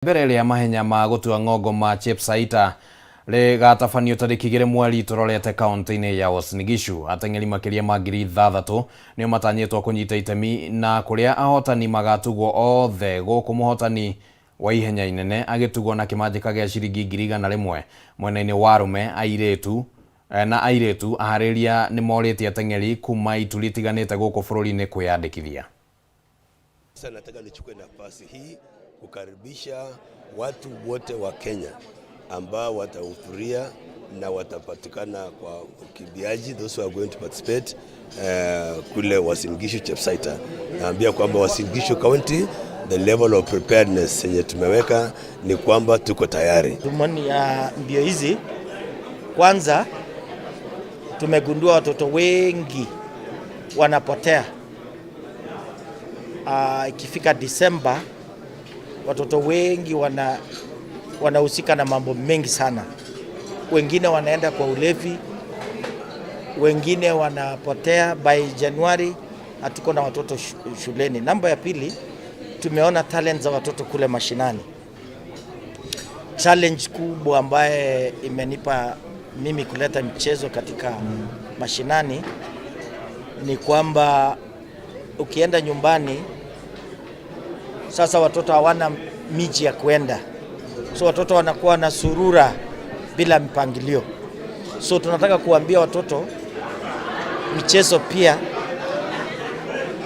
Mbere rĩa mahenya ma gũtua ng'ongo ma Chepsaita rĩgatabanio tarĩki 2 mweri tũrorete kaunti-inĩ ya Uasin Gishu. Ateng'eri makĩria ma 6,000 nĩo matanyĩtwo kũnyita itemi na kũrĩa ahotani magatugwo othe gũkũ mũhotani wa ihenya inene agĩtugwo na kĩmanjĩka gĩa ciringi 100,000. Mwena-inĩ wa arũme airĩtu na airĩtu aharĩria nĩ morĩtie ateng'eri kuma ituri itiganĩte gũkũ bũrũri-inĩ kwĩyandĩkithia. Sasa nataka nichukue nafasi hii kukaribisha watu wote wa Kenya ambao watahudhuria na watapatikana kwa ukimbiaji, those who are going to participate kule Uasin Gishu Chepsaita. Naambia kwamba Uasin Gishu County, the level of preparedness yenye tumeweka ni kwamba tuko tayari. Dhumuni ya mbio hizi, kwanza tumegundua watoto wengi wanapotea. Ikifika Disemba watoto wengi wanahusika na mambo mengi sana. Wengine wanaenda kwa ulevi, wengine wanapotea. By Januari hatuko na watoto shuleni. Namba ya pili, tumeona talent za watoto kule mashinani. Challenge kubwa ambaye imenipa mimi kuleta mchezo katika mashinani ni kwamba ukienda nyumbani sasa watoto hawana miji ya kuenda, so watoto wanakuwa na surura bila mpangilio. So tunataka kuambia watoto michezo pia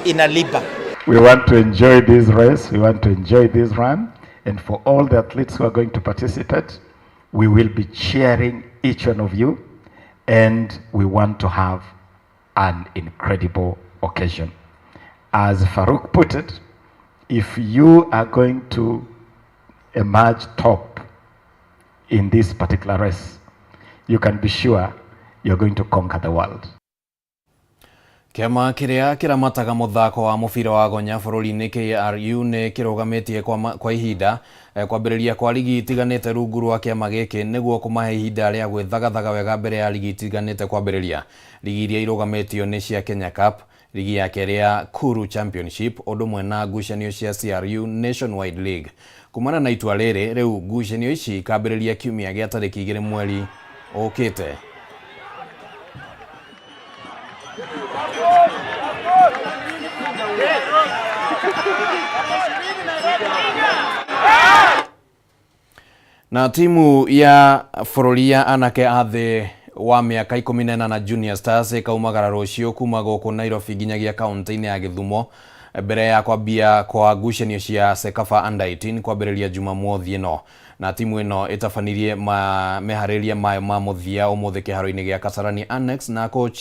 inalipa. We want to enjoy this race, we want to enjoy this run, and for all the athletes who are going to participate, we will be cheering each one of you, and we want to have an incredible occasion. As Farouk put it, if you are going to emerge top in this particular race, you can be sure you're going to conquer the world. Kĩama kĩrĩa kĩramataga mũthako wa mũbira wa gonya bũrũri-inĩ KRU nĩ kĩrũgamĩtie kwa ihinda kwambĩrĩria kwa ligi itiganĩte rungu rwa kĩama gĩkĩ nĩguo kũmahe ihinda rĩa gwĩthagathaga wega mbere ya ligi itiganĩte kwambĩrĩria. Ligi iria irũgamĩtio nĩ cia Kenya Cup, ligi ya kerĩ ya Kuru Championship ũndũ ũmwe na ngucanio cia CRU Nationwide League. Kumana na itua rĩrĩ rĩu ngucanio ici ikambĩrĩria kiumia gĩa tarĩki 2 mweri ũkĩte. Na timu ya bũrũri ya anake a thĩ wa mĩaka 18 Junior Stars ĩkaumagara rũciũ kuma gũkũ Nairobi nginyagia kaunti-inĩ ya Gĩthumo mbere ya kwambia kwa ngucanio cia CECAFA Under 18 kwambĩrĩria Jumamothi ĩno. Na timu ĩno ĩtabanirie meharĩria mayo ma mũthia ũmũthĩ kĩharo-inĩ gĩa Kasarani Annex na coach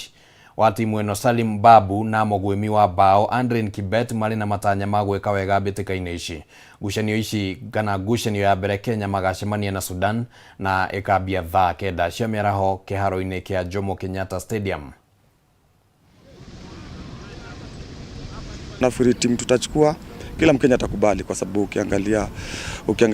wa timu ĩno Salim Babu na mũgwĩmi wa bao Andrin Kibet marĩ na matanya ma gwĩka wega mbĩtĩka-inĩ ici. Ngucanio ici kana ngucanio ya mbere Kenya magacemania na Sudan na ĩkambia thaa 9 cia mĩaraho kĩharo-inĩ kĩa Jomo Kenyatta Stadium. Nafikiri timu tutachukua kila Mkenya atakubali kwa sababu ukiangalia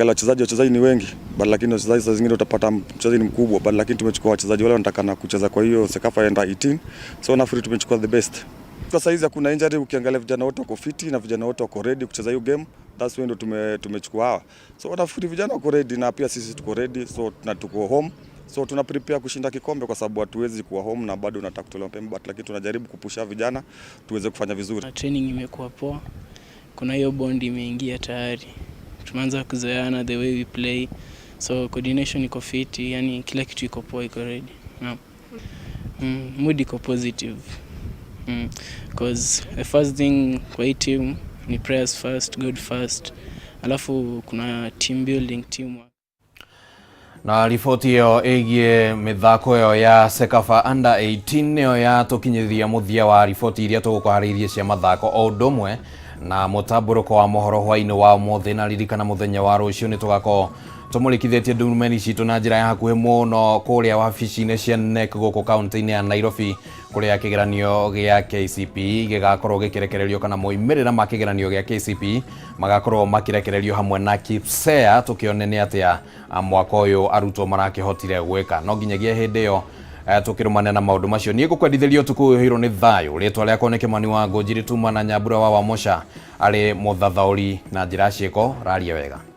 wachezaji ni wengi, but lakini wachezaji saa zingine utapata mchezaji ni mkubwa, but lakini tumechukua wachezaji wale wanatakana kucheza kwa hiyo CECAFA under 18, so nafikiri tumechukua the best. Kwa saizi hakuna injury, ukiangalia vijana wote wako fiti na vijana wote wako ready kucheza hiyo game. That's why ndo tumechukua hawa. So nafikiri vijana wako ready na pia sisi tuko ready, so na tuko home. So tuna prepare kushinda kikombe kwa sababu hatuwezi kuwa home na bado unataka kutolewa mapema, but lakini tunajaribu kupusha vijana tuweze kufanya vizuri. Training imekuwa poa. Kuna hiyo bond imeingia tayari. Tumeanza kuzoeana the way we play. So coordination iko fiti, yani kila kitu iko poa, iko ready. Naam. Mood iko positive. Cause the first thing kwa hii team ni prayers first, God first. Alafu kuna team building, teamwork. Na riboti ĩyo ĩgiĩ mĩthako ĩyo ya CECAFA Under 18 nĩyo yatũkinyithia mũthia wa riboti iria tũgũkũharĩirie cia mathako o ũndũ ũmwe na mũtambũrũko wa mohoro hwaĩ-inĩ wa ũmũthĩ. Na ririkana mũthenya wa rũciũ nĩ tũgakorwo tũmũrĩkithĩtie ndumeni citũ na njĩra ya hakuhĩ mũno kũrĩa wabici-inĩ cia KNEC gũkũ kaunti-inĩ ya Nairobi kũrĩa kĩgeranio gĩa KCPE gĩgakorwo gĩkĩrekererio kana moimĩrĩra ma kĩgeranio gĩa KCPE magakorwo makĩrekererio hamwe na KPSEA tũkĩone nĩ atĩa mwaka ũyũ arutwo marakĩhotire gwĩka. No nginyagia hĩndĩ ĩyo tũkĩrũmania na maũndũ macio niĩ ngũkwendithĩria ũtukũ ũyũ ũihũirwo nĩ thayũ. Rĩtwa rĩakwa nĩ Kĩmani wa Ngũnjiri tuma na Nyambura wa Wamosha arĩ mũthathaũri na njĩra ciĩko raria wega.